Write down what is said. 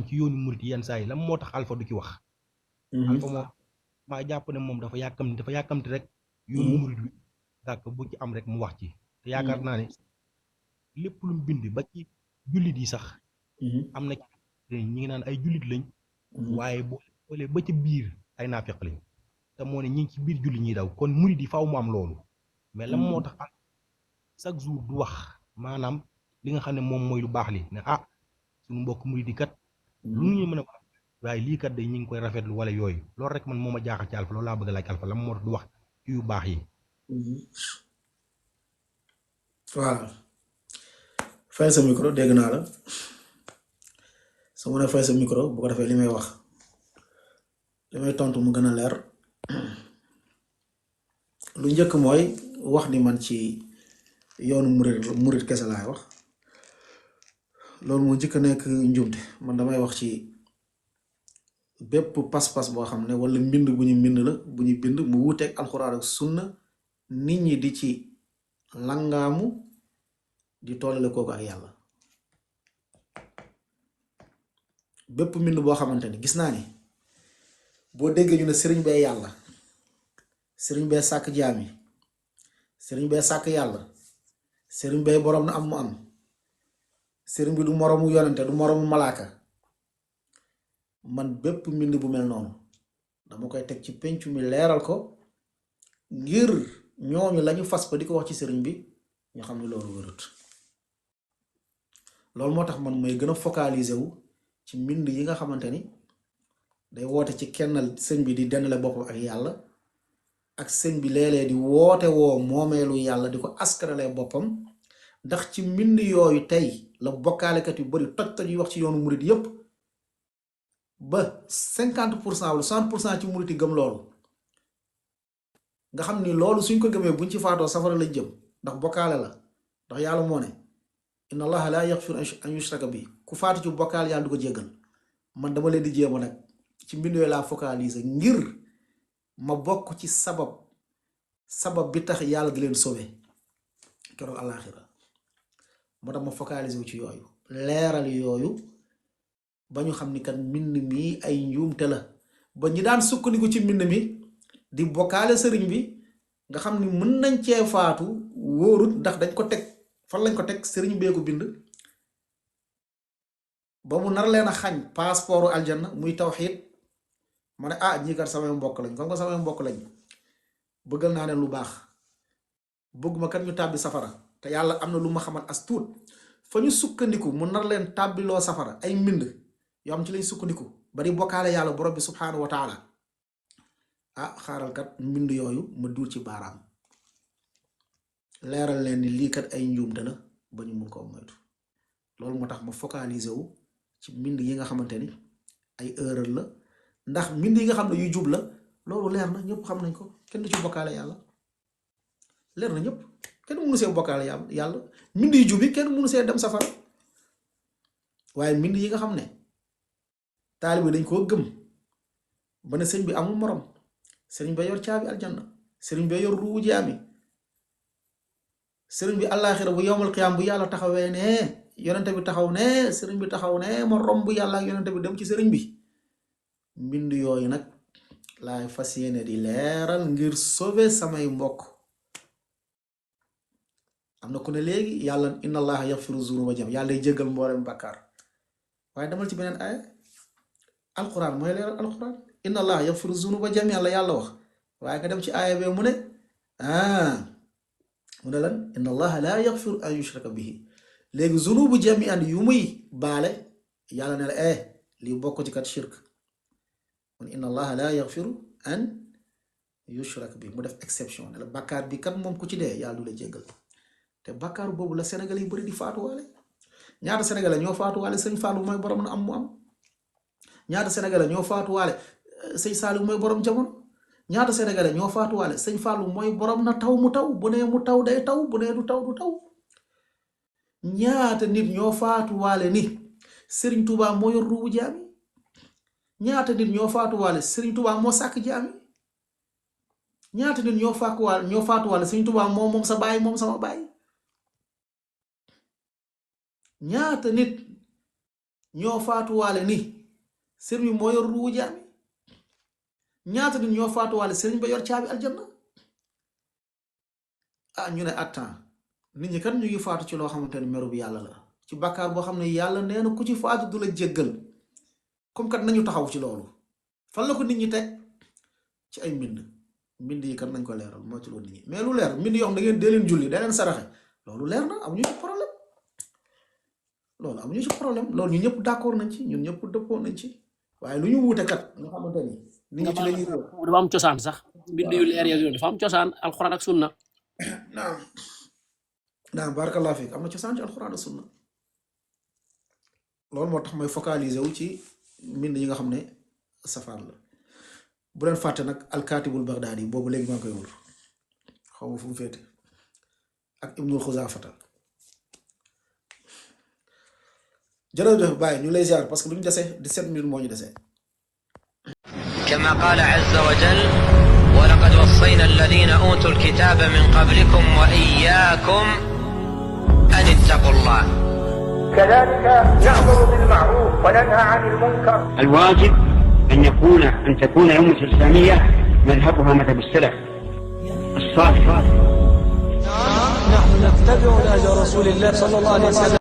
ci yoonu murit yenn saa yi lan moo tax Alpha du ci wax. Alpha moom maa jàpp ne moom dafa yàkkamti rek yoonu murit bi gàkk bu ci am rek mu wax ci te yaakaar naa ne lépp lu mu bind ba ci jullit yi sax am na ci ñi ngi naan ay jullit lañ waaye boo xoolee ba ci biir ay naafeq lañ te moo ne ñi ngi ci biir jullit ñi daw kon murit yi faaw mu am loolu mais lan moo tax chaque jour du wax maanaam li nga xam ne moom mooy lu baax li ne suñu mbokk murit yi kat lu ñu mën a waaye lii kat de ñu ngi koy rafetlu wala yooyu loolu rek man moo ma jaaxal ci Alpha loolu laa bëgg a laaj Alpha lan moo tax du wax ci yu baax yi. waaw fay sa micro dégg naa la su ma ne fay sa micro bu ko defee li may wax li may tontu mu gën a leer lu njëkk mooy wax ni man ci yoonu murit kese laay wax loolu moo njëkk a nekk njumte man damay wax ci bépp pas-pas boo xam ne wala mbind bu ñu mbind la bu ñu bind mu wuuteeg alxuraan ak sunna nit ñi di ci langaamu di tollale kooku ak yàlla bépp mbind boo xamante ni gis naa ni boo déggee ñu ne sëriñ bee yàlla sëriñ bee sàkk jaam yi sëriñ bee sàkk yàlla sëriñ bee boroom na am mu am sëriñ bi du moroomu yonente du moroomu malaaka man bépp mbind bu mel noonu dama koy teg ci pencu mi leeral ko ngir ñooñu lañu fas ba di ko wax ci sëriñ bi ñu xam ne loolu wërut loolu moo tax man may gën a focaliser wu ci mbind yi nga xamante ni day woote ci kennal sëñ bi di dendale boppam ak yàlla ak sëñ bi léeg-léeg di woote woo moomeelu yàlla di ko askanalee boppam ndax ci mbind yooyu tey la bokkaalekat yu bari toj yu wax ci yoonu murit yépp ba 50% wala 60% ci murit yi gëm loolu nga xam ni loolu suñ ko gëmee buñ ci faatoo safara lañ jëm ndax bokkaale la ndax yàlla moo ne inna allaha la yaghfiru an yushraka bi ku faatu ci bokkaale yàlla du ko jéggal man dama leen di jéema nag ci mbind yooyu laa focaliser ngir ma bokk ci sabab bi tax yàlla di leen sauver keroog àllaaxira moo tax ma focaliser wu ci yooyu leeral yooyu ba ñu xam ni kat mbind mi ay njuumte la ba ñi daan sukkandiku ci mbind mi di bokkaale sëriñ bi nga xam ni mën nañ cee faatu wóorut ndax dañ ko teg fan lañ ko teg sëriñ bee ko bind ba mu nar leen a xañ passeportu aljanna muy tawxiid ma ne ñii kat samay mbokk lañ comme que samay mbokk lañ bëggal naa leen lu baax bëgguma kat ñu tàbbi safara te yàlla am na lu ma xamal as tuut fa ñu sukkandiku mu nar leen tàbbiloo safara ay mbind yoo am ci lañ sukkandiku ba di bokkaale yàlla borom bi subhaanahu wa taala xaaral kat mbind yooyu ma duur ci baaraam leeral leen ni lii kat ay njuumte la ba ñu mun koo moytu loolu moo tax ma focaliser wu ci mbind yi nga xamante ni ay erreur la ndax mbind yi nga xam ne yu jub la loolu leer na ñëpp xam nañ ko kenn du ci bokkaale yàlla leer na ñëpp kenn mënu see bokkaale yàlla mbind yu jub yi kenn mënu see dem safara waaye mbind yi nga xam ne taalibe dañ koo gëm ba ne sëñ bi amul morom sëriñ ba yor caabi aljanna sëriñ ba yor ruu jaami sëriñ bi àllaaxira bu yowmal qiyaam bu yàlla taxawee ne yonente bi taxaw ne sëriñ bi taxaw ne ma romb yàlla ak yonente bi dem ci sëriñ bi mbind yooyu nag laay fas yéene di leeral ngir sauver samay mbokk am na ku ne léegi yàlla inna allaha yaxfiru zunuba jam yàlla day jéggal mboolem bàkkaar waaye demal ci beneen aaya alquran mooy leeral alquran inna allaha yaxfiru zunuba jamian la yàlla wax waaye nga dem ci aaya bee mu ne mu ne lan inna allaha la yaxfiru an yushraka bihi léegi zunubu jamian yu muy baale yàlla ne la lii bokk ci kat shirk mun inna allaha la yaxfiru an yushrak bi mu def exception ne la bàkkaar bi kat moom ku ci dee yàlla du la jéggal te bàkkaar boobu la Sénégal yi bëri di faatuwaale ñaata Sénégalais ñoo faatuwaale sëñ Fallou mooy borom na am mu am ñaata Sénégalais ñoo faatuwaale sëñ Saliou mooy borom jamono ñaata Sénégalais ñoo faatuwaale sëñ Fallou mooy borom na taw mu taw bu nee mu taw day taw bu nee du taw du taw ñaata nit ñoo faatuwaale ni Serigne Touba moo yor ruubu jaami ñaata nit ñoo faatuwaale Serigne Touba moo sàkk jaami ñaata nit ñoo faatuwaale Serigne Touba moom sa baay moom sama baay ñaata nit ñoo faatuwaale ni sëriñ bi moo yor ruu jaami ñaata nit ñoo faatuwaale sëriñ ba yor caabi aljanna ah ñu ne attends nit ñi kat ñu ngi faatu ci loo xamante ni meru bi yàlla la ci bàkkaar boo xam ne yàlla nee na ku ci faatu du la jéggal comme kat nañu taxaw ci loolu fan la ko nit ñi teg ci ay mbind yi kat nañ ko leeral moo ci loolu nit ñi mais lu leer mbind yoo xam da ngeen dee leen julli da leen saraxe loolu leer na amuñu ci problème loolu ñu ñëpp d'accord nañ ci ñun ñëpp dëppoo nañ ci waaye lu ñu wuute kat nga xamante ni nit ñi ci la ñuy réew dafa am cosaan sax mbind yu leer yooyu dafa am cosaan alxuraan ak sunna naam barakallahu fiik am na cosaan ci alxuraan ak sunna loolu moo tax may focaliser wu ci mbind yi nga xam ne safaan la bu leen fàtte nag alkaatibul bagdaadi boobu léegi maa ngi koy wër xaw ma fu mu féete ak ibnul xuzaafata jërëjëf bàyyi ñu lay ziar parce que lu ñu dese 17 minutes moo ñu dese كما قال عز وجل ولقد وصينا الذين أوتوا الكتاب من قبلكم وإياكم أن اتقوا الله كذلك نأمر بالمعروف وننهى عن المنكر. الواجب أن تكون الأمة الإسلامية مذهبها مذهب السلف الصالح. نحن نتبع نهج رسول الله صلى الله عليه وسلم.